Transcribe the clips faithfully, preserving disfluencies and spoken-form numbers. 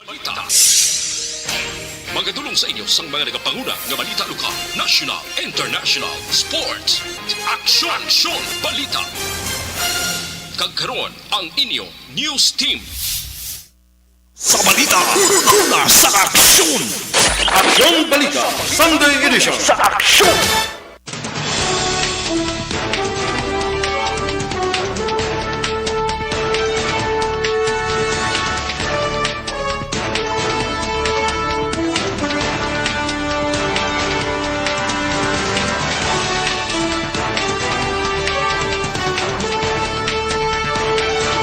Balita. Magadulong sa inyo sang mga nagapanguna nga balita lokal, national, international, sports, aksyon, aksyon, balita. Kag karon ang inyo news team. Sa balita, una sa aksyon. Aksyon Balita, Sunday Edition. Sa aksyon!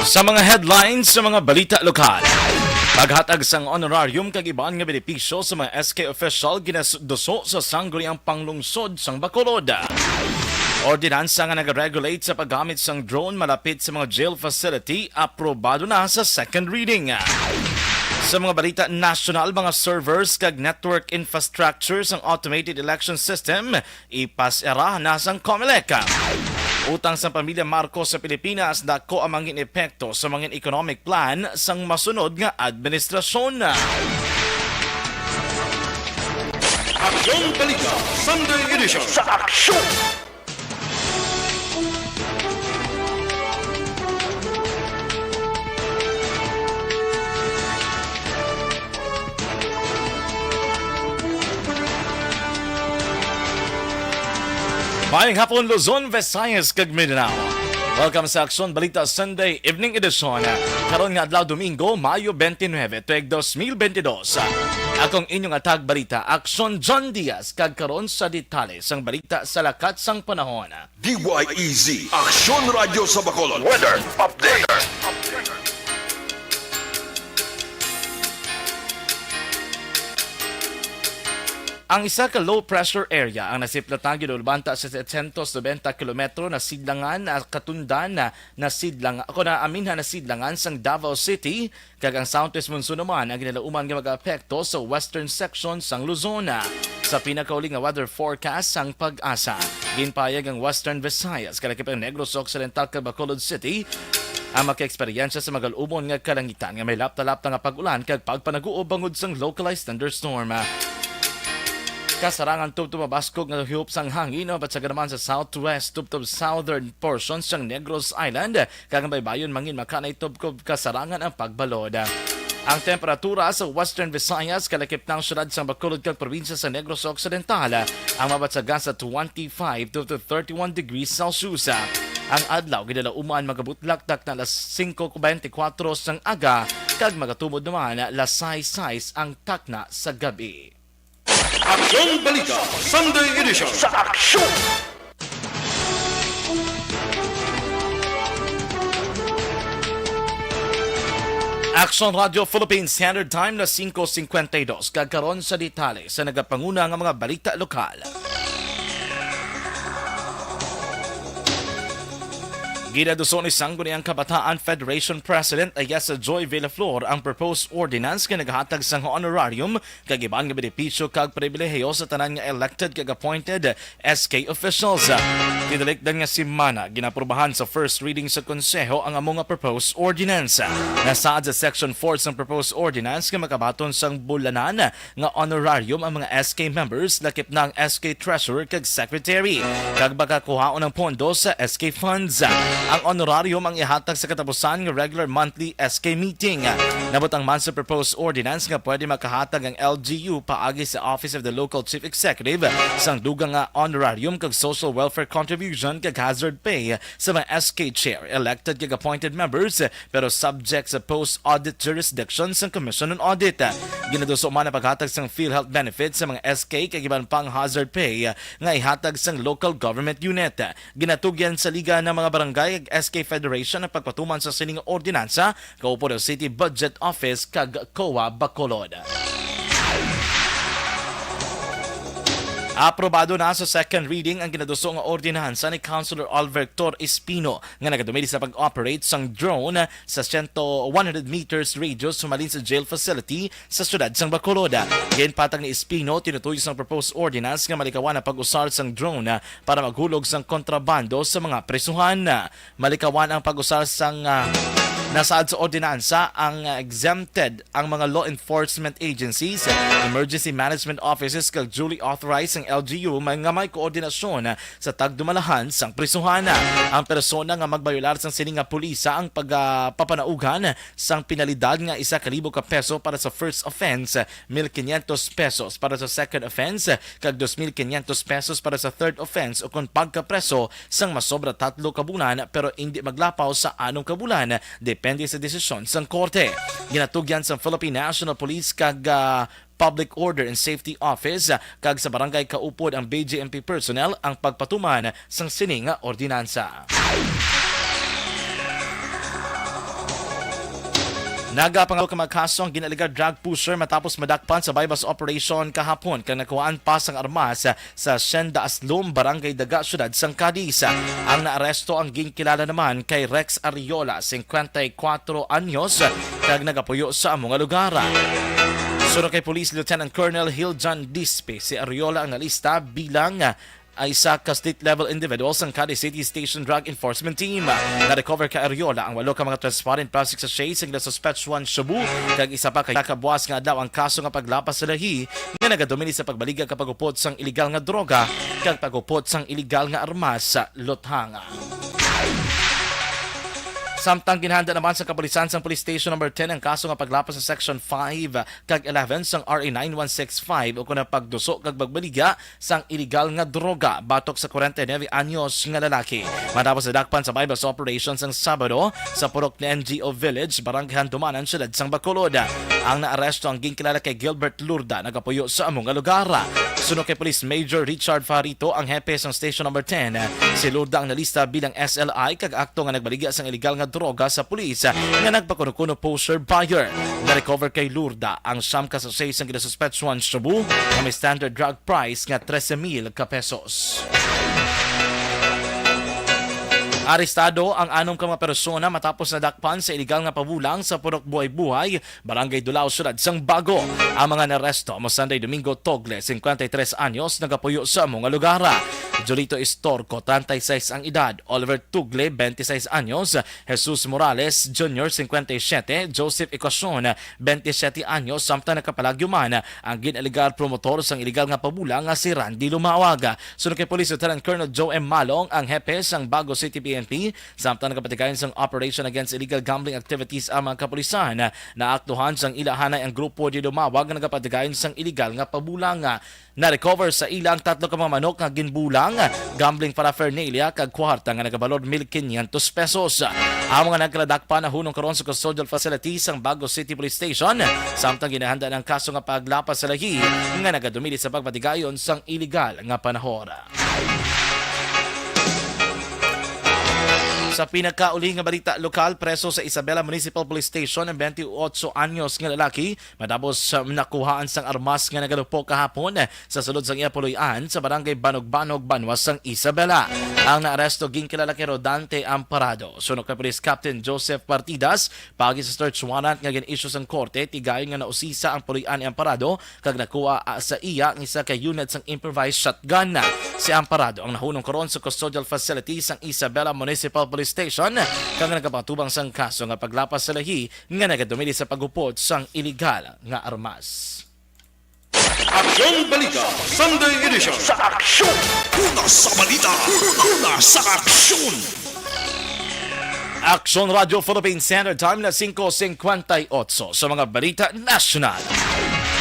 Sa mga headlines sa mga balita lokal, paghatag sang honorarium kag iban nga benepisyo sa mga S K official ginaduso sa Sangguniang Panglungsod sang Bacolod. Ordinansa nga nag-regulate sa paggamit sang drone malapit sa mga jail facility aprobado na sa second reading. Sa mga balita nasyonal, mga servers kag network infrastructure sang automated election system ipasera na sang Comelec. Utang sang pamilya Marcos sa Pilipinas dako ang mangin epekto sa mangin economic plan sang masunod nga administrasyon. Aksyon Balita, Sunday Edition. Sa aksyon! Maayong hapon, Luzon, Visayas, kag Mindanao. Welcome sa Aksyon Balita Sunday Evening Edition. Karon nga adlaw, Domingo, Mayo twenty-nine, tuig dos mil bentidós. Akong inyong atag balita, Aksyon John Diaz, kag karon sa detalye sang balita sa lakat sang panahon. D Y E Z, Aksyon Radyo sa Bacolod. Weather update. Ang isa ka low pressure area ang nasiplatan gid ulbanta sa setecientos nobenta kilometro na sidlangan, ah, katundan na, na sidlang, ako na, aminhan na sidlangan sang Davao City, kag ang southwest monsoon naman ang ginalauman nga mag-apekto sa western section sang Luzon. Sa pinakauli nga weather forecast sang PAGASA, ginpahayag ang Western Visayas, kalakip ang Negros Occidental kag Bacolod City, ang makaeksperyensya sa magal-umon nga kalangitan nga may lapta-lapta nga pag-ulan kag pagpanaguob bangod sang localized thunderstorm. Kasarangan tubtob mabaskog nga hiyop sang hangin ang batyagan naman sa southwest tubtob southern portion sang Negros Island, kag ang baybayon mangin makanay tubtob kasarangan ang pagbalod. Ang temperatura sa Western Visayas, kalakip na ang siyudad sang Bacolod kag probinsya sa Negros Occidental, ang mabatyagan sa twenty-five to thirty-one degrees Celsius. Ang adlaw, ginalauman magabutlak takna alas singko bentikwatro sang aga, kag magatumod naman alas sais sais ang takna sa gabi. Aksyon Balita, Sunday Edition. Sa aksyon! Aksyon Radio Philippines Standard Time na singko singkwenta y dos, kag karon sa detalye sa nagapanguna nga mga balita lokal. Ginaduso ni Sangguniang Kabataan Federation President Ayesa Joy Villaflor ang proposed ordinance nga naghatag sang honorarium kag iban nga benepisyo kag pribilehiyo sa tanan nga elected kag appointed S K officials. Tinalikdan nga semana, ginaprubahan sa first reading sa Konseho ang amo nga proposed ordinance. Nasaad sa Section four sang proposed ordinance nga makabaton sang bulanan nga honorarium ang mga S K members, lakip na ang S K treasurer kag secretary, kag makakuhaon ang pondo sa S K funds. Ang honorarium ang ihatag sa katapusan nga regular monthly S K meeting. Nabutang man sa proposed ordinance nga pwede makahatag ang L G U paagi sa Office of the Local Chief Executive sang dugang nga honorarium kag social welfare contribution kag hazard pay sa mga S K chair, elected kag appointed members, pero subject sa post-audit jurisdiction sang Commission on Audit. Ginaduso man ang paghatag sang PhilHealth benefits sa mga S K kag iban pang hazard pay nga ihatag sang local government unit. Ginatugyan sa Liga ng mga Barangay kag S K Federation ang pagpatuman sa sining ordinansa, kaupod ang City Budget Office kag COA Bacolod. Aprobado na sa second reading ang ginaduso nga ordinansa ni Councilor Alberto Espino nga nagadumili sa pag-operate sang drone sa siyento, one hundred meters radius humalin sa jail facility sa siyudad sang Bacolod. Ginpatag ni Espino, tinutuyo sang proposed ordinance nga malikawan ang pag-usar sang drone para maghulog sang kontrabando sa mga prisuhan. Malikawan ang pag-usar sang, ah, Nasaad sa ordinansa ang, uh, exempted ang mga law enforcement agencies, emergency management offices kag duly authorized ang L G U may, nga may koordinasyon sa tagdumalahan sang prisuhan. Ang persona nga magbayolar sang sini nga pulisa ang pagpapanaugan sang penalidad nga isa ka libo ka peso para sa first offense, mil quinientos pesos para sa second offense, kag dos mil quinientos pesos para sa third offense, o kon pagkapreso sang masobra tatlo ka bulan pero indi maglapaw sa anom ka bulan, depende sa desisyon sang korte. Ginatugyan sang Philippine National Police kag, ah, Public Order and Safety Office, ah, kag sa barangay kaupod ang B J M P personnel ang pagpatuman sang sini nga ordinansa. Nagapangalo ka mga kaso ang ginaalegar drug pusher matapos madakpan sa buy-bust operation kahapon kag nakuhaan pa sang armas sa Hacienda Aslum, Barangay Daga, Siyudad sang Cadiz. Ang naaresto ang ginkilala naman kay Rex Ariola, singkwenta y kuwatro anyos, kag nagapuyo sa amo nga lugar. Suno kay Police Lieutenant Colonel Hiljan Dispe, si Ariola ang nalista bilang, ah, isa ka state-level individual sang Cadiz City Station Drug Enforcement Team. Na-recover kay Ariola ang walo ka mga transparent plastic sachet sing nasuspetswan shabu, kag isa pa ka kabuas nga adlaw ang kaso nga paglapas sa lahi nga nagadomini sa pagbaligya ka pag-upod sang iligal nga droga kag pag-upod sang iligal nga armas sa luthang. Samtang ginhanda naman sa kapulisan sang Police Station Number ten ang kaso nga paglapas sa Section five kag eleven sang R A nine one six five, o kon ang pagduso kag pagbaligya sang iligal nga droga batok sa kwarenta y nuebe anyos nga lalaki. Matapos nadakpan sa buy-bust operation sang Sabado sa Purok ni N G O Village, Barangay Handumanan, Siyudad sang Bacolod. Ang naaresto ang ginkilala kay Gilbert Lurda, nagapuyo sa amo nga lugar. Suno kay Police Major Richard Farito, ang hepe sang Station Number ten, si Lurda ang nalista bilang S L I kag akto nga nagbaligya sang iligal nga droga sa pulis nga nagpakuno-kuno pusher buyer. Na-recover kay Lurda ang siyam ka sachet sang ginasuspetswan shabu nga may standard drug price nga trese mil ka pesos. Arestado ang anom ka mga persona matapos nadakpan sa iligal nga pabulang sa Purok Buhay-Buhay, Barangay Dulao, Siyudad sang Bago. Ang mga naresto amo Sunday Domingo Togle, singkwenta y tres anyos, nagapuyo sa amo nga lugar. Jolito Istorco, treinta y seis ang edad. Oliver Tugle, veintiséis anyos. Jesus Morales Junior, singkwenta y siyete. Joseph Ecuacion, veintisiete anyos, samtang nakapalagyo man ang gin-alegar promotor sang iligal nga pabulang nga si Randy Lumawag. Suno kay Police Lieutenant Colonel Joe M. Malong, ang hepe sang Bago City P N P, samtang nagapatigayon sang Operation Against Illegal Gambling Activities ang mga kapulisan. Naaktuhan sang ila hanay ang grupo ni Lumawag nga nagapatigayon sang iligal nga pabulang. Na-recover sa ila ang tatlo ka mga manok nga ginbulang, gambling paraphernalia, kag kwarta nga nagabalor mil quinientos pesos. Ang mga nagkaladakpan nahunong karon sa custodial facility sang Bago City Police Station, samtang ginahanda ang kaso nga paglapas sa lahi nga nagadomili sa pagpatigayon sang iligal nga panahon. Sa pinakauli nga balita lokal, preso sa Isabela Municipal Police Station ang twenty-eight anyos nga lalaki matapos, uh, nakuhaan sang armas nga nagalupok kahapon sa sulod sang iya puloy-an sa Barangay Banog-Banog, banwa sang Isabela. Ang naaresto ginkilala kay Rodante Amparado. Suno kay Police Captain Joseph Partidas, paagi sa search warrant nga gin-issue sang korte, tigayon nga nausisa ang puloy-an ni Amparado kag nakuha, ah, sa iya ang isa ka unit sang improvised shotgun. Si Amparado ang nahunong karon sa custodial facility sang Isabela Municipal Police Station kag nagapatubang sang kaso nga paglapas sa lahi nga nagadomili sa pagupod sang iligal nga armas. Aksyon Balita Sunday Edition. Sa aksyon! Una sa balita! Una sa aksyon! Aksyon Radio Philippine Standard Time na singko singkwenta y otso. Sa mga balita nasyonal,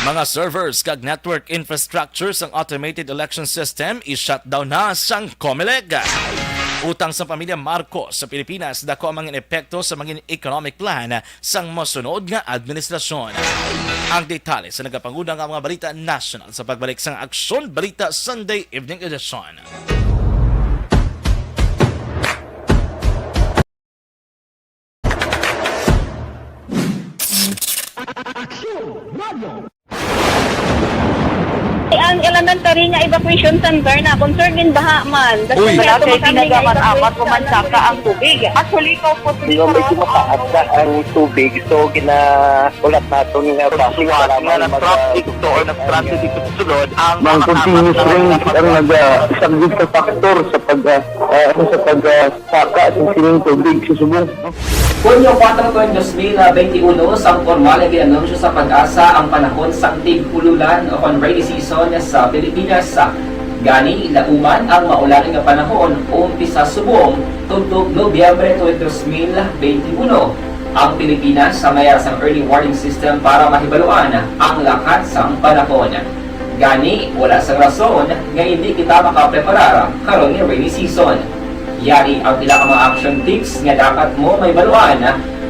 mga servers kag network infrastructure sang automated election system i-shutdown na sang Comelec. Utang sa pamilya Marcos sa Pilipinas dako ang mga epekto sa mga economic plan sang masunod nga administrasyon. Ang detalye sa nagapanguna nga mga balita nasyonal sa pagbalik sang Aksyon Balita Sunday Evening Edition. Ang elementary nga evacuation center na concern din baha man. Uy. Wala kay tinaga man amat ko man saka ang tubig. Actually, ikaw po, Di ba, medyo mataas na ang tubig, so ginaulat naton nga Sa suwat nga na-traffic to or na-stranded dito sa sulod, ang Ang mga continuous kasama rain ang naga-, isa gid ka factor sa pag, ah, ah, ano, sa pag, ah, saka sa sining tubig sa subong, no? Hunyo kuwatro, tuig dos mil benti uno, sang pormal nga gin-anunsyo sa PAGASA ang panahon sang tig-ululan o kon rainy season sa Pilipinas. Gani, lauman ang maulan nga panahon umpisa subong tubtob Nobyembre tuig dos mil benti uno. Ang Pilipinas may ara sang early warning system para mahibaluan ang lakat sang panahon. Gani, wala sang rason nga indi kita makapreparar karon nga rainy season. Yari ang pila ka mga action tips nga dapat mo mahibaluan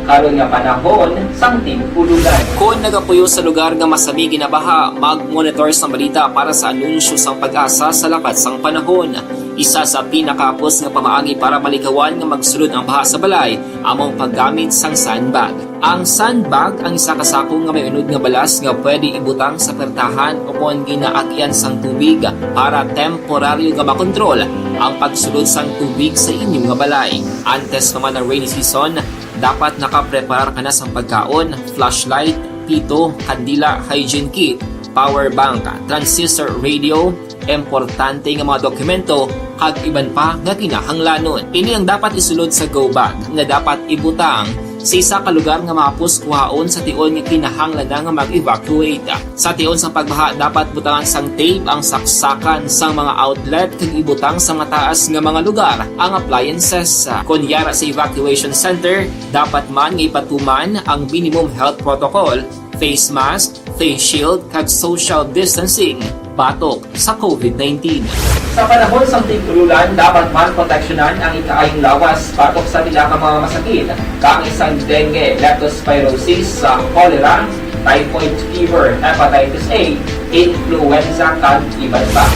karon nga panahon sang tig-ululan. Kon nagapuyo sa lugar nga masami ginabaha, mag-monitor sang balita para sa anunsyo sang PAGASA sa lakat sang panahon. Isa sa pinakahapos nga pamaagi para malikawan nga magsulod ang baha sa balay amo ang paggamit sang sandbag. Ang sandbag ang isa ka sako nga may unod nga balas nga pwede ibutang sa pertahan o kon ginaagian sang tubig para temporaryo nga makontrol ang pagsulod sang tubig sa inyo nga balay. Antes pa man ang rainy season, dapat nakapreparar ka na sang pagkaon, flashlight, pito, kandila, hygiene kit, power bank, transistor radio, importante nga mga dokumento, kag iban pa nga kinahanglanon. Ini ang dapat isulod sa go bag nga dapat ibutang sa isa ka lugar nga mahapos kuhaon sa tion nga kinahanglan na nga mag-evacuate. Sa tion sang pagbaha, dapat butangan sang tape ang saksakan sang mga outlet kag ibutang sa mataas nga mga lugar ang appliances. Kon yara sa evacuation center, dapat man nga ipatuman ang minimum health protocol, face mask, face shield, kag social distancing batok sa COVID nineteen. Sa panahon sang tig-ululan, dapat man proteksyonan ang ikaayong lawas batok sa pila ka mga masakit, kaangay sang dengue, leptospirosis, sa cholera, typhoid fever, hepatitis A, influenza, kag iban pa.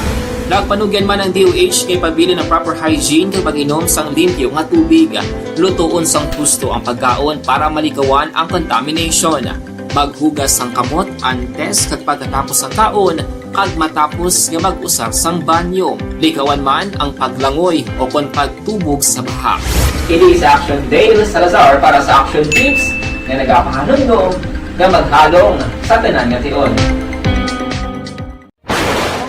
Nagpanugyan man ang D O H nga ipabilin ang proper hygiene kag pag-inom sang limpyo nga tubig. Lutoon sang husto ang pagkaon para malikawan ang contamination. Maghugas sang kamot antes kag pagkatapos sang kaon, kag matapos nga mag-usar sang banyo. Likawan man ang paglangoy o kon pagtubog sa baha. Ini si Action Dale Salazar para sa Action Tips nga nagapahanumdom nga maghalong sa tanan nga tion.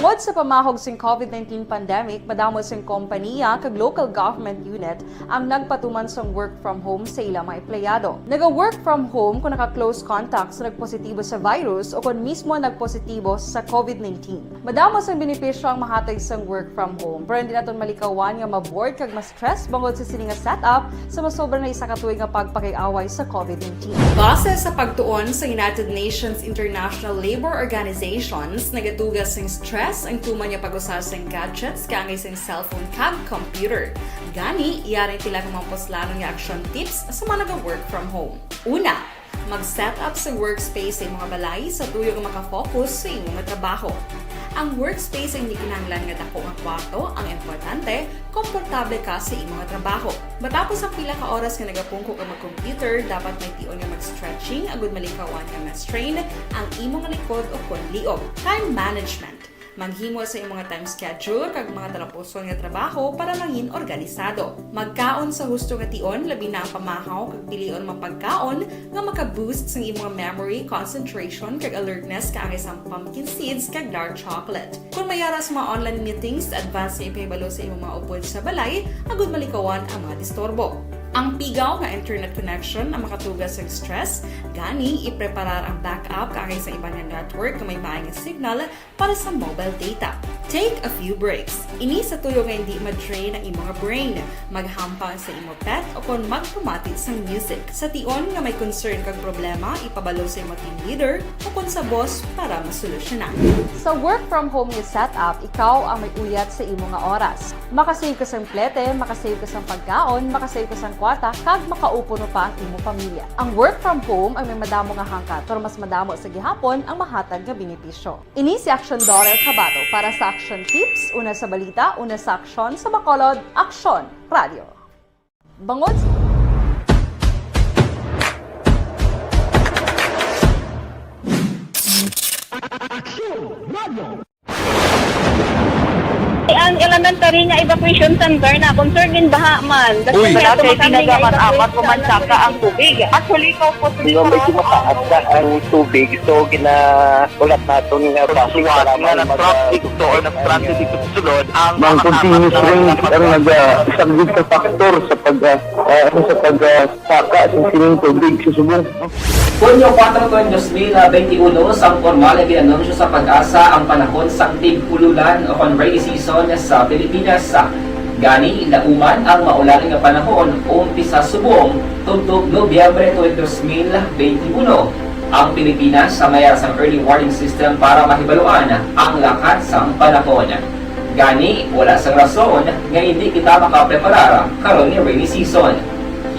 Tungod sa pamahog sing COVID nineteen pandemic, madamo sing kompaniya kag local government unit ang nagpatuman sang work from home sa ila mga empleyado. Naga-work from home kung naka-close contact sa nagpositibo sa virus o kon mismo nagpositibo sa COVID nineteen. Madamo sang benepisyo ang mahatag sang work from home, pero hindi naton malikawan nga ma-bored kag ma-stress bangod sa sini nga setup sa masobra na isa ka tuig nga pagpakig-away sa COVID nineteen. Base sa pagtuon sa United Nations International Labor Organizations, nagatuga sing stress ang tuman nga pag-usar sing gadgets kaangay sing cellphone kag computer. Gani, yari ang pila ka mga puslanon nga action tips sa mga naga-work from home. Una, mag-set up sa workspace sa imong balay sa tuyo nga makafocus sa imong trabaho. Ang workspace ang hindi kinahanglan nga dako nga kwarto, ang importante, komportable ka sa imong trabaho. Matapos ang pila ka oras nga nagapungko ka mag-computer, dapat may tion nga mag-stretching agud malikawan nga ma-strain ang imong likod o kon liog. Time management. Maghimo sa imong time schedule kag mga talapuson nga trabaho para mangin organisado. Magkaon sa husto nga tion, labi na ang pamahaw, kag pilion ang mga pagkaon nga maka-boost sang imong memory, concentration, kag alertness kaangay sang pumpkin seeds kag dark chocolate. Kung may ara sa mga online meetings, advance nga ipahibalo sa imong mga upod sa balay agud malikawan ang mga disturbo. Ang pigaw nga internet connection ang makatuga sang stress, gani ipreparar ang backup kaangay sa iban nga network nga may maay nga signal para sa mobile data. Take a few breaks. Ini sa tuyo nga hindi ma-drain ang imong brain. Maghampang sa imo pet o kon magpamati sang music. Sa tion nga may concern kag problema, ipabalo sa imo team leader o kon sa boss para masolusyonan. Sa work from home nga setup, ikaw ang may uyat sa imo nga oras. Makasave ka sang plete, makasave ka sang pagkaon, makasave ka sang kwarta, kag makaupuno pa ang imo pamilya. Ang work from home ang may madamo nga hangkat, pero mas madamo sa gihapon ang mahatag nga benepisyo. Ini si Action Daughter Kabato para sa Action Tips, una sa balita, una sa aksyon, sa Bacolod, Aksyon Radio. Bangod sa Aksyon Radio. Ang elementary nga evacuation center na concern din baha man. Uy. Wala kay ginagaman amat ko man saka ang tubig. Actually, ikaw po, medyo mataas na ang tubig. So, gina-, ulat naton nga traffic, nga mag-, traffic to or nag-traffic dito sa sulod, ang mga continuous rain ang nag-, ah, isang big factor sa pag, ah, ah, ano, sa pag, ah, saka sa sining tubig sa subong. Hunyo kuwatro, dos mil benti uno, sang pormal nga gin-anunsyo sa PAGASA ang panahon sang tig-ululan o kon rainy season sa Pilipinas. Gani, lauman ang maulan nga panahon umpisa subong tubtob Nobyembre tuig dos mil benti uno. Ang Pilipinas may ara sang early warning system para mahibaluan ang lakat sang panahon. Gani, wala sang rason nga hindi kita makapreparar karon nga rainy season.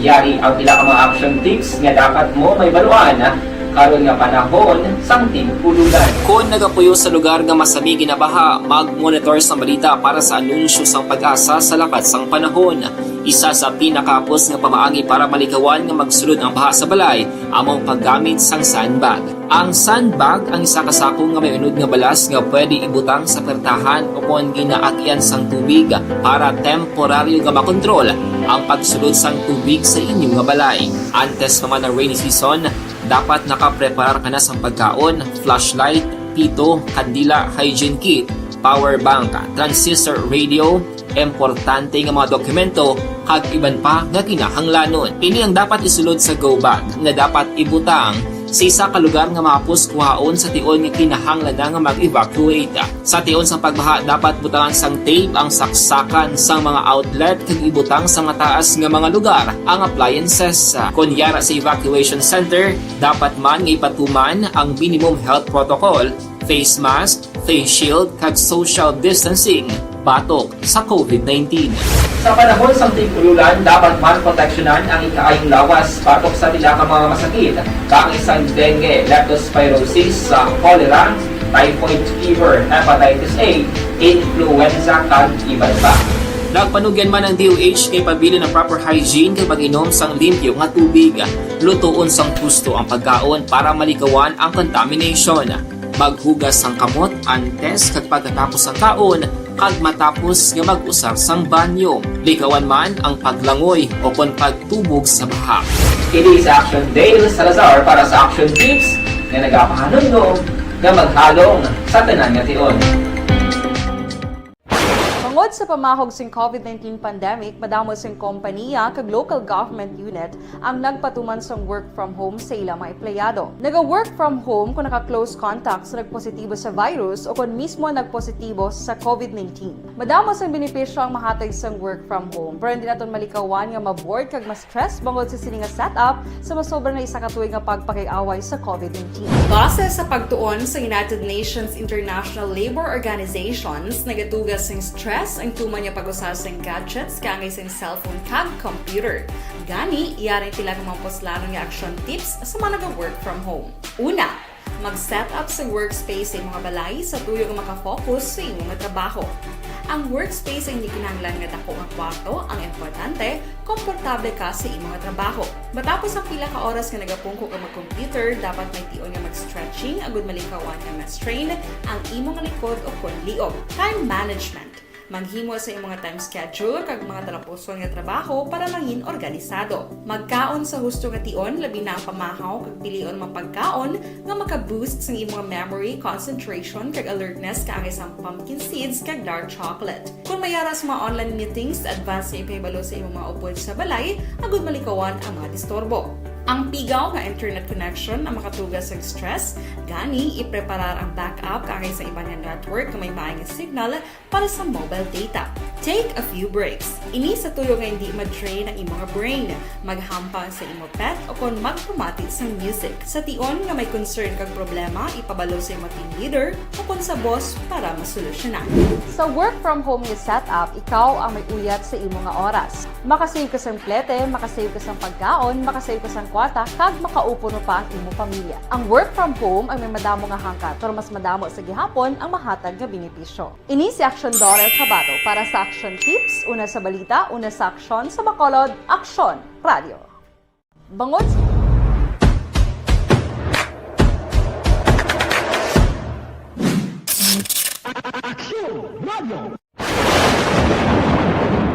Yari ang pila ka mga action tips nga dapat mo mahibaluan karon nga panahon sang tig-ululan. Kon nagapuyo sa lugar nga masami ginabaha, mag-monitor sang balita para sa anunsyo sang PAGASA sa lakat sang panahon. Isa sa pinakahapos nga pamaagi para malikawan nga magsulod ang baha sa balay amo ang paggamit sang sandbag. Ang sandbag ang isa ka sako nga may unod nga balas nga pwede ibutang sa pertahan o kon ginaagyan sang tubig para temporaryo nga makontrol ang pagsulod sang tubig sa inyo nga balay. Antes pa man ang rainy season, dapat nakapreparar ka na sang pagkaon, flashlight, pito, kandila, hygiene kit, power bank, transistor radio, importante nga mga dokumento, kag iban pa nga kinahanglanon. Ini ang dapat isulod sa go bag nga dapat ibutang sa isa ka lugar nga mahapos kuhaon sa tion nga kinahanglan na nga mag-evacuate. Sa tion sang pagbaha, dapat butangan sang tape ang saksakan sang mga outlet kag ibutang sa mataas nga mga lugar ang appliances. Kon yara sa evacuation center, dapat man nga ipatuman ang minimum health protocol, face mask, face shield, kag social distancing batok sa COVID nineteen. Sa panahon sang tig-ululan, dapat man proteksyonan ang ikaayong lawas batok sa pila ka mga masakit, kaangay sang dengue, leptospirosis, sa cholera, typhoid fever, hepatitis A, influenza, kag iban pa. Nagpanugyan man ang D O H nga ipabilin ang proper hygiene kag mag-inom sang limpyo nga tubig. Lutoon sang husto ang pagkaon para malikawan ang contamination. Maghugas sang kamot antes kag pagkatapos sang kaon kag matapos nga mag-usar sang banyo. Likawan man ang paglangoy o kon pagtubog sa baha. Ini si Action Dale Salazar para sa Action Tips nga nagapahanumdom nga maghalong sa tanan nga tion. Bangod sa pamahog sing COVID nineteen pandemic, madamo sing kompaniya kag local government unit ang nagpatuman sang work from home sa ila mga empleyado. Naga-work from home kung naka-close contact sa nagpositibo sa virus o kon mismo nagpositibo sa COVID nineteen. Madamo sang benepisyo ang mahatag sang work from home, pero hindi naton malikawan nga ma-bored kag ma-stress bangod sa sini nga setup sa masobra na isa ka tuig nga pagpakig-away sa COVID nineteen. Base sa pagtuon sa United Nations International Labour Organizations, nagatuga sing stress ang tuman nga pag-usa sing gadgets kaangay sing cellphone kag computer. Gani, yari ang pila ka mga puslanon nga action tips sa mga naga-work from home. Una, mag-set up sa workspace sa imo nga balay sa tuyo nga makafocus sa imo nga trabaho. Ang workspace ang hindi kinahanglan nga dako nga kwarto, ang importante, komportable ka sa imo nga trabaho. Matapos ang pila ka oras nga nagapungko ka mag-computer, dapat may tion nga mag-stretching agud malikawan nga ma-strain ang imo nga likod o kon liog. Time management. Maghimo sa imo nga time schedule kag mga talapuson nga trabaho para mangin organisado. Magkaon sa husto nga tion, labi na ang pamahaw kag pilion man pagkaon nga maka-boost sang imo nga memory, concentration, kag alertness kaangay sang pumpkin seeds kag dark chocolate. Kon may ara sa mga online meetings, advance nga ipahibalo sa imo mga upod sa balay agud malikawan ang mga disturbo. Ang pigaw nga internet connection ang makatuga sang stress, gani ipreparar ang backup kaangay sa iban nga network nga may maay nga signal para sa mobile data. Take a few breaks. Ini sa tuyo nga hindi ma-drain ang imo nga brain. Maghampang sa imo pet o kon magpamati sang music. Sa tion nga may concern kag problema, ipabalo sa imo team leader o kon sa boss para masolusyonan. Sa work from home nga setup, ikaw ang may uyat sa imo nga oras. Makasave ka sang plete, makasave ka sang pagkaon, makasave ka sang kwarta, kag makaupo pa ang imo pamilya. Ang work from home ay may madamo nga hangkat, pero mas madamo sa gihapon ang mahatag nga benepisyo. Ini si Action Daughter Cabato para sa Action Tips, una sa balita, una sa aksyon, sa Bacolod, Aksyon Radio. Bangod Aksyon Radio.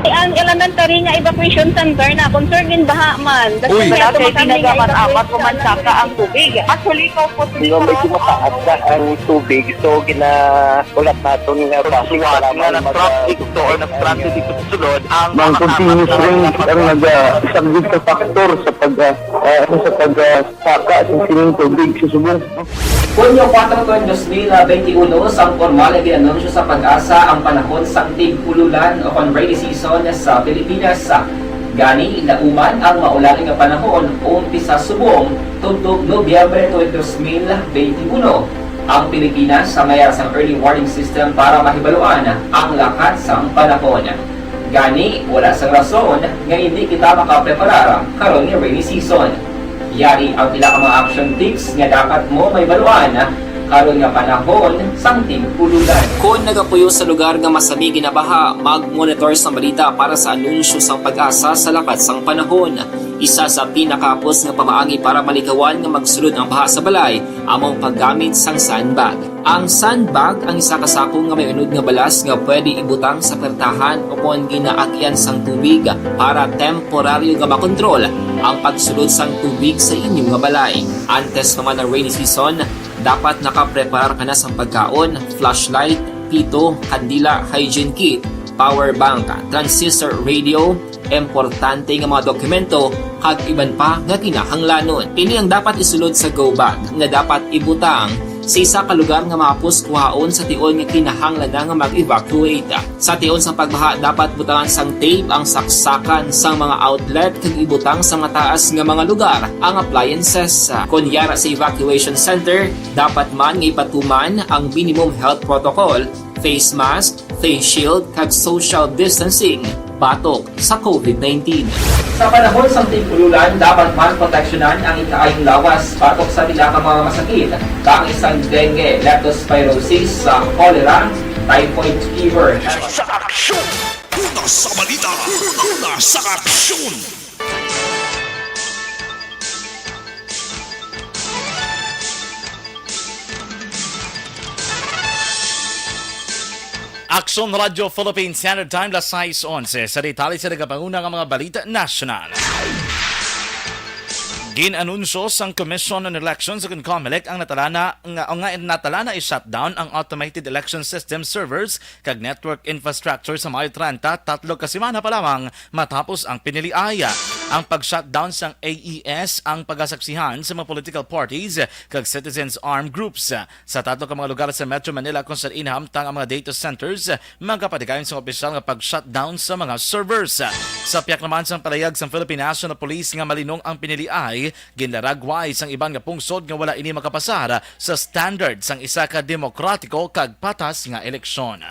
Ang elementary nga evacuation center na concern in baha man. Uy. Wala kay tinaga man, amat mo man saka ang tubig. Actually, ikaw po, hindi ko mataas na ang tubig. So, ginaulap naton nga traffic nga nag-traffic to or nag-traffic dito sa sulod. Ang continuous rain ang nag-, ah, isang big factor sa pag, ah, ah, ano, sa pag, ah, saka sing sining tubig sa subong. Hunyo kuwatro, dos mil benti uno, sang pormal nga gin-anunsyo sa PAGASA ang panahon sang tig-ululan o kon rainy season sa Pilipinas. Gani, nauman ang maulan nga panahon umpisa subong tubtob Nobyembre twenty, dos mil benti uno. Ang Pilipinas may ara sang early warning system para mahibaluan ang lakat sang panahon. Gani, wala sang rason nga hindi kita makapreparar karon nga rainy season. Yari ang pila ka mga action tips nga dapat mo mahibaluan karon nga panahon sang tig-ululan. Kon nagapuyo sa lugar nga masami ginabaha, mag-monitor sang balita para sa anunsyo sang PAGASA sa lakat sang panahon. Isa sa pinakahapos nga pamaagi para malikawan nga magsulod ang baha sa balay amo ang paggamit sang sandbag. Ang sandbag ang isa ka sako nga may unod nga balas nga pwede ibutang sa pertahan o kon ginaagyan sang tubig para temporaryo nga makontrol ang pagsulod sang tubig sa inyo nga balay. Antes pa man ang rainy season, dapat nakapreparar ka na sang pagkaon, flashlight, pito, kandila, hygiene kit, power bank, transistor radio, importante nga mga dokumento, kag iban pa nga kinahanglanon. Ini ang dapat isulod sa go bag nga dapat ibutang sa isa ka lugar nga mahapos kuhaon sa tion nga kinahanglan na nga mag-evacuate. Sa tion sang pagbaha, dapat butangan sang tape ang saksakan sang mga outlet kag ibutang sa mataas nga mga lugar ang appliances. Kon yara sa evacuation center, dapat man nga ipatuman ang minimum health protocol, face mask, face shield, kag social distancing batok sa COVID nineteen. Sa panahon sang tig-ululan, dapat man proteksyonan ang ikaayong lawas batok sa pila ka mga masakit, kaangay sang dengue, leptospirosis, sa cholera, typhoid fever. Sa aksyon! Una sa balita! Una sa aksyon! Aksyon Radyo Philippine Standard Time, las sais onse. Sa detalye sa nagapanguna nga mga balita nasyonal. Gin-anunsyo sang Commission on Elections o kon COMELEC ang natalana nga, nga natalana i-shutdown ang automated election system servers kag network infrastructure sa Mayo treinta, tatlo ka semana pa lamang matapos ang piniliay. Ang pag-shutdown sang A E S ang pagasaksihan sa mga political parties kag citizens armed groups. Sa tatlo ka mga lugar sa Metro Manila kung saan nahamtang ang mga data centers, magapatigayon sang opisyal nga pag-shutdown sa mga servers. Sa pihak naman sang palayag sang Philippine National Police nga malinong ang piniliay, ginlaragway sang iban nga pungsod nga wala ini makapasar sa standard sang isa ka demokratiko kag patas nga eleksyon.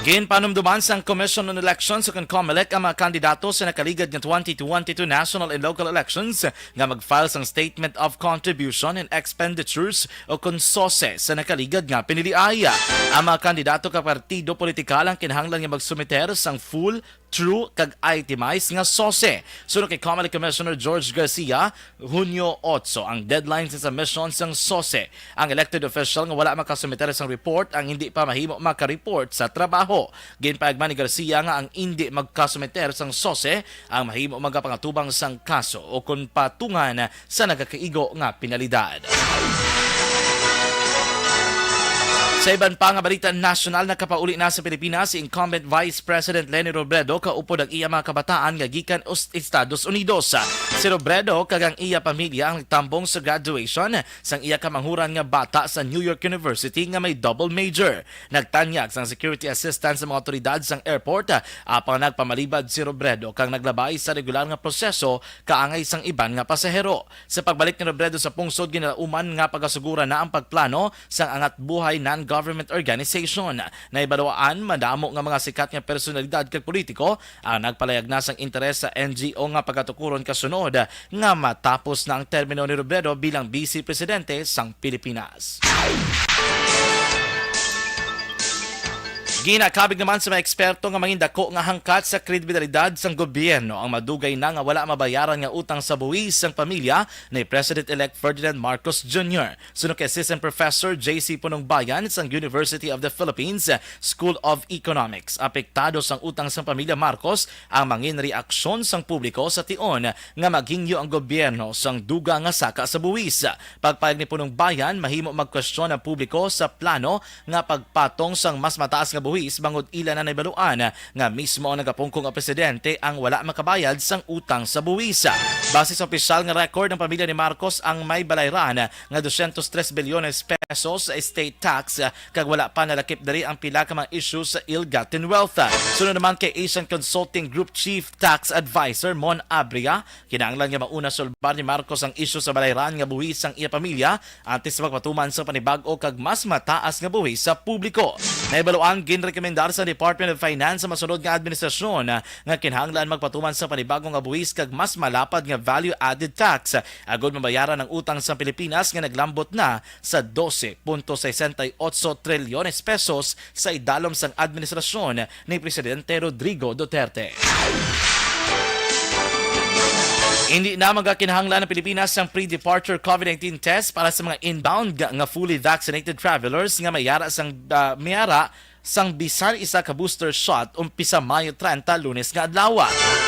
Ginpanumduman sang Commission on Elections o kon COMELEC ang mga kandidato sa nakaligad nga twenty twenty-two national and local elections nga mag-file sang Statement of Contribution and Expenditures o kon SOCE sa nakaligad nga piniliay. Ang mga kandidato kag partido politikal ang kinahanglan nga magsumiter sang full, true, kag itemized nga SOCE. Suno kay COMELEC Commissioner George Garcia, Hunyo otso ang deadline sa submission sang SOCE. Ang elected official nga wala makasumiter sang report ang hindi pa mahimo makareport sa trabaho. Ginpayagman ni Garcia nga ang indi magkasumiter sang SOCE ang mahimo magapangatubang sang kaso o kon patungan sa nagakaigo nga penalidad. Sa iban pa nga balita nasyonal, nakapauli na sa Pilipinas si incumbent Vice President Leni Robredo kaupod ang iya mga kabataan nga gikan us-, Estados Unidos. Si Robredo kag ang iya pamilya ang nagtambong sa graduation sang iya kamanghuran nga bata sa New York University nga may double major. Nagtanyag sang security assistance sa mga awtoridad sang airport, apang nagpamalibad si Robredo kag naglabay sa regular nga proseso kaangay sang iban nga pasahero. Sa pagbalik ni Robredo sa pungsod, ginalauman nga pagasuguran na ang pagplano sang Angat Buhay non-government organization. Nahibaluan, madamo nga mga sikat nga personalidad kag politiko ang nagpalayag na sang interes sa N G O nga pagatukuron kasunod nga matapos na ang termino ni Robredo bilang Bise Presidente sang Pilipinas. Ginakabig naman sa mga eksperto nga mangin dako nga hangkat sa kredibilidad sang gobyerno ang madugay na nga wala mabayaran nga utang sa buhis sang pamilya ni President-elect Ferdinand Marcos Junior. Suno kay Assistant Professor J C Punongbayan sang University of the Philippines School of Economics, apektado sang utang sang pamilya Marcos ang mangin reaksyon sang publiko sa tion nga maghingyo ang gobyerno sang dugang nga saka sa buhis. Pagpayag ni Punongbayan, mahimo magkwestiyon ang publiko sa plano nga pagpatong sang mas mataas nga buhis bangod ila na nahibaluan nga mismo ang nagapungko nga presidente ang wala makabayad sang utang sa buhis. Base sa opisyal nga record, ang pamilya ni Marcos ang may balayran nga dosyentos tres bilyones pesos sa estate tax, kag wala pa nalakip diri ang pila ka mga isyu sa ill-gotten wealth. Sunod naman kay Asian Consulting Group Chief Tax Advisor Mon Abria, kinahanglan nga mauna sulbar ni Marcos ang isyu sa balayran nga buhis sang iya pamilya antes sa pagpatuman sa panibag-o kag mas mataas nga buhis sa publiko. Nahibaluan, ginrekomendar sa Department of Finance sa masunod nga administrasyon nga kinahanglan magpatuman sa panibago nga buhis kag mas malapad nga value-added tax agod mabayaran ang utang sa Pilipinas nga naglambot na sa dose punto sesenta y otso trilyones pesos sa idalom sang administrasyon ni Presidente Rodrigo Duterte. Hindi na magakinahanglan ang Pilipinas sang pre-departure COVID nineteen test para sa mga inbound nga, nga fully vaccinated travelers nga mayara sang, ah, mayara sang bisan isa ka booster shot umpisa Mayo treinta, Lunes nga adlaw.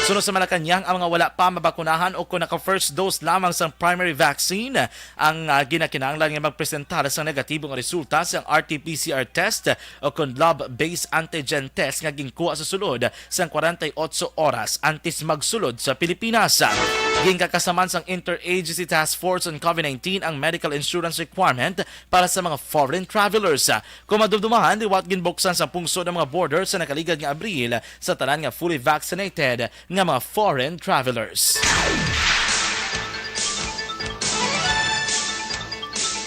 Suno sa Malacañang, ang mga wala pa mabakunahan o kung naka first dose lamang sang primary vaccine ang, ah, ginakinahanglan nga magpresentar sang negatibo nga resulta sang R T P C R test o kon lab-based antigen test nga ginkuha sa sulod sang kwarenta y otso oras antes magsulod sa Pilipinas. Ginkakasaman sang Interagency Task Force on COVID nineteen ang medical insurance requirement para sa mga foreign travelers. Kung madumdumahan, liwat ginbuksan sa pungsod ang mga border sa nakaligad nga Abril sa tanan nga fully vaccinated nga mga foreign travelers.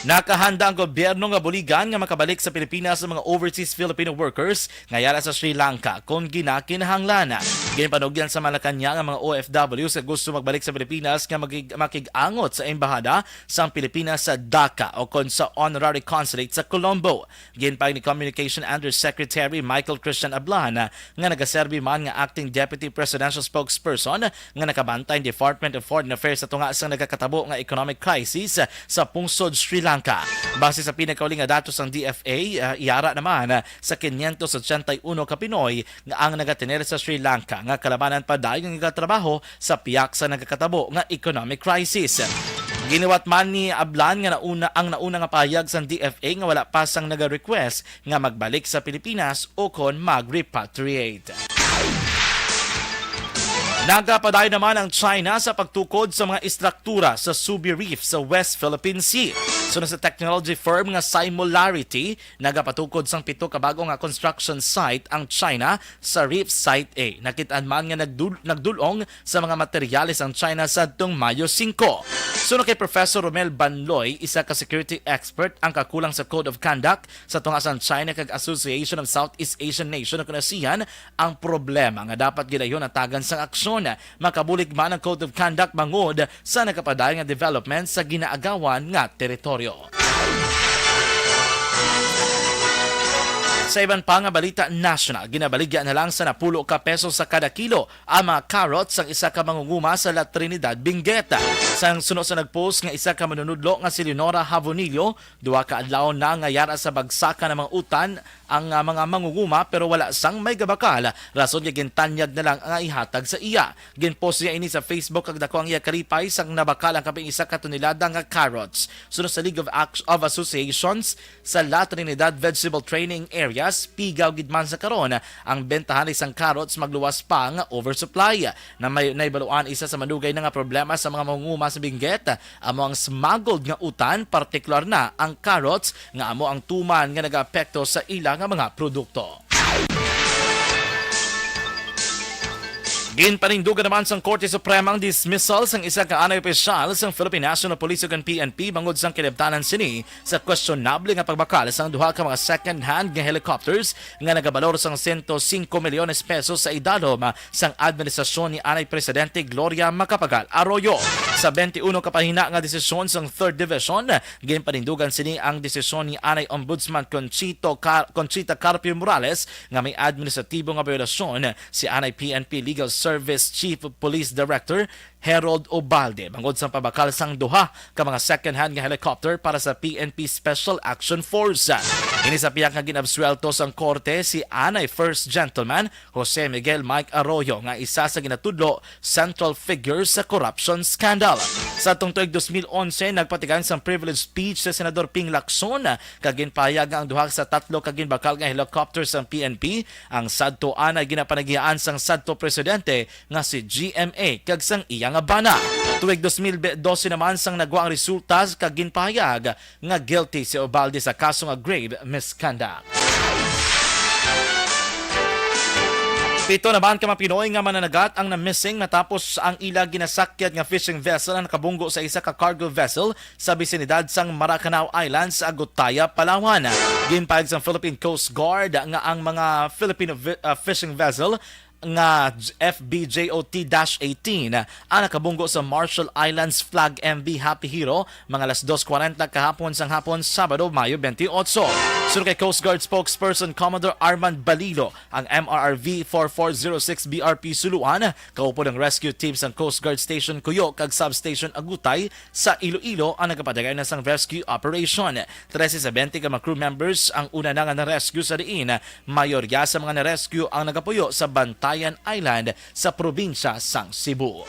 Nakahanda ang gobyerno nga buligan nga makabalik sa Pilipinas ang mga overseas Filipino workers nga yara sa Sri Lanka kon ginakinahanglan. Ginpanugyan sa Malacañang ang mga O F Ws nga gusto magbalik sa Pilipinas nga makig-, makig-angot sa embahada sang Pilipinas sa Dhaka o kon sa honorary consulate sa Colombo. Ginpahayag ni Communication Undersecretary Michael Christian Ablan, nga nagaserbi man nga acting deputy presidential spokesperson nga nakabantay ang Department of Foreign Affairs sa tunga sang nagakatabo nga economic crisis sa pungsod Sri Lanka. Base sa pinakauli nga datos sang D F A, ah, yara naman sa quinientos ochenta y uno ka Pinoy nga ang nagatener sa Sri Lanka nga kalabanan pa dayon nga nagatrabaho sa pihak sa nagakatabo nga economic crisis. Giliwat man ni Ablan nga nauna, ang nauna nga pahayag sang D F A nga wala pa sang naga-request nga magbalik sa Pilipinas o kon mag-repatriate. Nagapadayon naman ang China sa pagtukod sa mga istruktura sa Subi Reef sa West Philippine Sea. Suno sa technology firm nga Simolarity, nagapatukod sang pito ka bag-o nga construction site ang China sa Reef Site A. Nakit-an man nga nagdul-, nagdul-ong sa mga materyales ang China sadtong Mayo singko. Suno kay Professor Romel Banloy, isa ka security expert, ang kakulang sa Code of Conduct sa tunga sang China kag Association of Southeast Asian Nation o kon ASEAN ang problema nga dapat gidayon hatagan sang aksyon. Makabulig man ang Code of Conduct bangod sa nagapadayon nga development sa ginaagawan nga teritoryo. Sa iban pa nga balita nasyonal, ginabaligya na lang sa napulo ka pesos sa kada kilo ang mga carrots sang isa ka mangunguma sa La Trinidad, Benguet. Sang suno sa nag-post nga isa ka manunudlo nga si Leonora Javonillo, duha ka adlaw na nga yara sa bagsakan ang mga utan ang, ah, mga mangunguma, pero wala sang may gabakal, rason nga gintanyag na lang nga ihatag sa iya. Ginpost niya ini sa Facebook kag dako ang iya kalipay sang nabakal ang kapin isa ka tonelada nga carrots. Suno sa League of Act-, of Associations, sa La Trinidad Vegetable Training Areas, pigaw gid man sa karon ang bentahan sang carrots magluwas pa nga oversupply. Na may naibaluan isa sa madugay na nga problema sa mga mangunguma sa Benguet, amo ang smuggled nga utan, partikular na ang carrots nga amo ang tuman nga nagaapekto sa ila nga mga produkto. Ginpanindugan naman sang Korte Suprema ang dismissal sang isa ka anay opisyal sang Philippine National Police ukon P N P bangod sang kinabtanan sini sa questionable nga pagbakal sang duha ka mga second-hand nga helicopters nga nagabalor sang sento singko milyones pesos sa idalom sang administrasyon ni anay Presidente Gloria Macapagal Arroyo. Sa twenty-one ka pahina nga desisyon sang Third Division, ginpanindugan sini ang desisyon ni anay Ombudsman Conchito Car-, Conchita Carpio Morales nga may administratibo nga biolasyon si anay P N P Legal Service Chief Police Director Harold Obalde bangod sang pabakal sang duha ka mga second-hand nga helicopter para sa P N P Special Action Force. Ini sa pihak nga ginabsuwelto sang korte si anay First Gentleman Jose Miguel Mike Arroyo nga isa sa ginatudlo central figure sa corruption scandal. Sa tong tuig dos mil onse, nagpatigayon sang privilege speech sa Senador Ping Lacson kag ginpahayag nga ang duha sa tatlo ka ginbakal nga helicopter sang P N P ang sadto anay ginapanagihaan sang sadto presidente nga si G M A kag sang iya nga bana. Tuig dos mil dose naman sang nagwa ang resulta kag ginpahayag nga guilty si Obalde sa kaso nga grave misconduct. Pito naman ka mga Pinoy nga mananagat ang na-missing matapos ang ila ginasakyat nga fishing vessel ang nakabunggo sa isa ka cargo vessel sa bisinidad sang Maracanao Island sa Agutaya, Palawan. Ginpahayag sang Philippine Coast Guard nga ang mga Filipino vi-, ah, fishing vessel nga F B J O T dash eighteen ang nakabunggo sa Marshall Islands Flag M V Happy Hero mga alas dos kwarenta kahapon sang hapon, Sabado, Mayo twenty-eight. Suno kay Coast Guard spokesperson Commodore Armand Balilo, ang M R R V four four zero six B R P Suluan, kaupod ang rescue team sang Coast Guard Station Cuyo kag Substation Agutay sa Iloilo ang nagapadayon na sang rescue operation. Trese sa bente ka mga crew members ang una na nga na-rescue sa diin mayorya sa mga na-rescue ang nagapuyo sa Bantayan Island sa probinsya sang Cebu.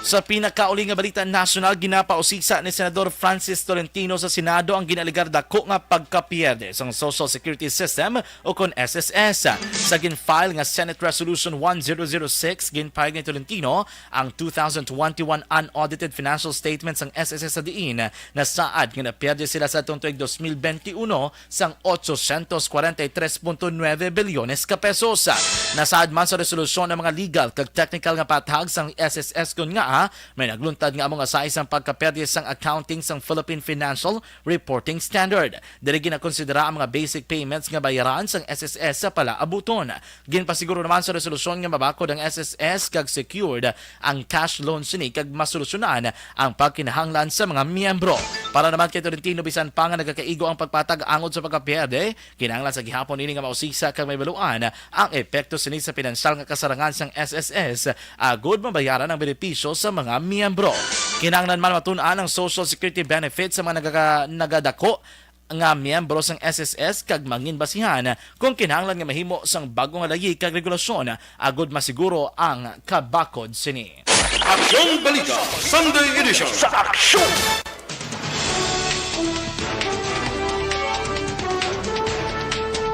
Sa pinakauli nga balita nasyonal, ginapausisa ni Senador Francis Tolentino sa Senado ang ginaalegar dako nga pagkapierde sang social security system o kon S S S. Sa gin-file nga Senate Resolution one zero zero six, ginpahayag ni Tolentino ang two thousand twenty-one unaudited financial statements sang S S S sa diin nasaad nga napierde sila sa tuig dos mil twenty-one sang ochocientos kwarenta y tres punto nuebe bilyones ka pesos. Nasaad man sa resolusyon ang mga legal kag technical nga pahayag sang S S S kon ngaa may nagluntad nga amo nga sa isang pagkaperde sang accounting sang Philippine Financial Reporting Standard. Diri ginakonsidera ang mga basic payments nga bayaran sang S S S sa palaabuton. Ginpasiguro naman sa resolusyon nga mabakod ang S S S kag secured ang cash loan sini kag masolusyonan ang pagkinahanglan sa mga miyembro. Para naman kay Tolentino, bisan pa nga nagakaigo ang pagpatag angod sa pagkapierde, kinahanglan sa gihapon ini nga mausisa kag mahibaluan ang epekto sini sa pinansyal nga kasarangan sang S S S agud mabayaran ang benepisyo sa mga miyembro. Kinahanglan man matun-an ang social security benefits sa mga nagaga-, nagadako nga miyembro sang S S S kag mangin basihan kung kinahanglan nga mahimo sang bag-o nga layi kag regulasyon agud masiguro ang kabakod sini. Aksyon Balita Sunday Edition. Sa Aksyon!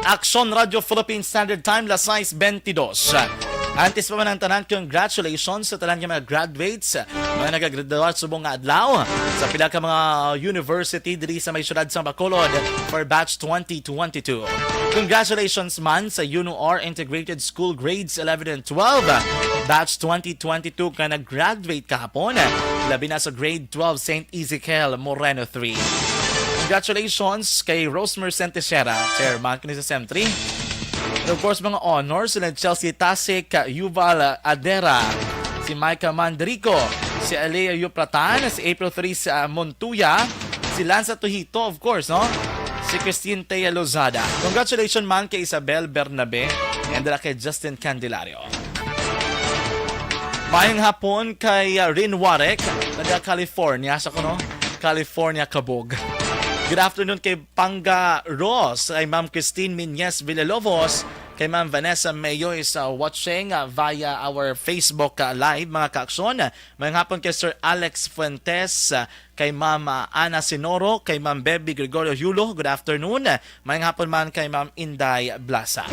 Aksyon Radyo Philippine Standard Time, las sais bentidós. Antes pa man ang tanan, congratulations sa tanan nga mga graduates, mga nagagraduar subong nga adlaw sa pila ka mga university diri sa may siyudad sa Bacolod for batch twenty twenty-two. Congratulations man sa UNOR Integrated School Grades eleven and twelve, batch twenty twenty-two, nga nag-graduate kahapon, labi na sa grade twelve Saint Ezekiel Moreno three. Congratulations kay Rosemary Santesera, chairman kini sa sem three. And of course, mga honors, sila Chelsea Tasik, Yuval Adera, si Micah Mandrico, si Alea Yupratan, si April three sa Montuya, si Lanza Tojito, of course, no? Si Christine Tea Lozada. Congratulations man kay Isabel Bernabe and kay Justin Candelario. Maayong hapon kay, uh, Rin Warek, taga California, sa kuno, California, Kabog. Good afternoon kay Panga Ross, kay Ma'am Christine Minyes Villalobos, kay Ma'am Vanessa Mayo is, uh, watching, uh, via our Facebook, uh, Live, mga kaaksyon. Maayong hapon kay Sir Alex Fuentes, uh, kay Ma'am, uh, Ana Sinoro, kay Ma'am Bebi Gregorio Yulo. Good afternoon. Maayong hapon man kay Ma'am Inday Blasa.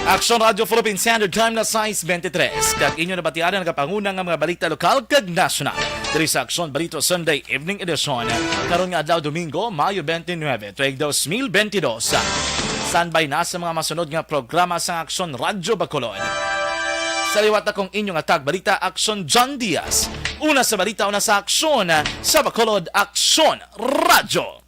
Aksyon Radyo Philippine Standard Time, las sais bentidós. Kag inyo nabatian ang nagapanguna nga mga balita lokal kag nasyonal. diri sa Aksyon Balita Sunday Evening Edition, karon nga adlaw, Domingo, Mayo twenty-nine, tuig dos mil bentidós. Standby na sa mga masunod nga programa sang Aksyon Radyo Bacolod. Sa liwat, akong inyong tagbalita, Aksyon John Diaz. Una sa balita, una sa aksyon, sa Bacolod, Aksyon Radyo.